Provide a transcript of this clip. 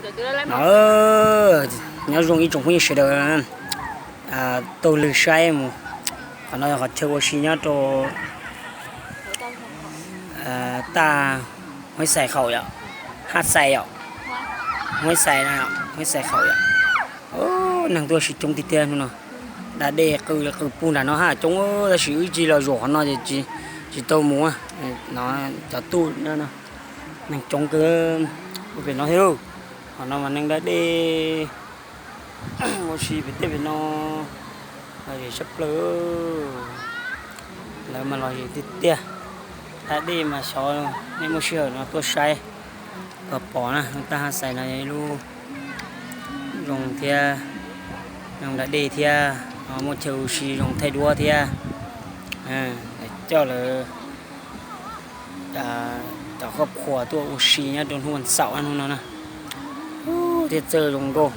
No, nyob zoo ib tsoom phooj ywg sawv daws, taug lw saib mus. Qhov no yog qhov chaw ua si nyob rau taj Huab Xais Khaum yom, Haj Xais yom, Huab Xais no, Huab Xais Khaum yom. Neeg tuaj ua si coob tiag tiag hnub no. Da dej qw qw puag nram no haj coob, tab sis wb tsis los zaum qhov no ces tsis tau mus. No, cov tuaj no, neeg coob kawg pem no thiab lauj. Qhov no mas neeg da dej ua si pem tej pem no lom zem tshaj plaws. Lawv mas lom zem tiag tiag. Da dej mas xyov nej muaj sij hawm no tuaj saib kom pom na, lub taj Haj Xais no yog ib lub zoo thiab, zoo da dej thiab, muaj chaw ua si zoo thaij duab thiab. Coj lawv cov khoj khuas tuaj ua si nyob rau hnub vas xaum hnub no na. Thiab txawj zoo nkauj,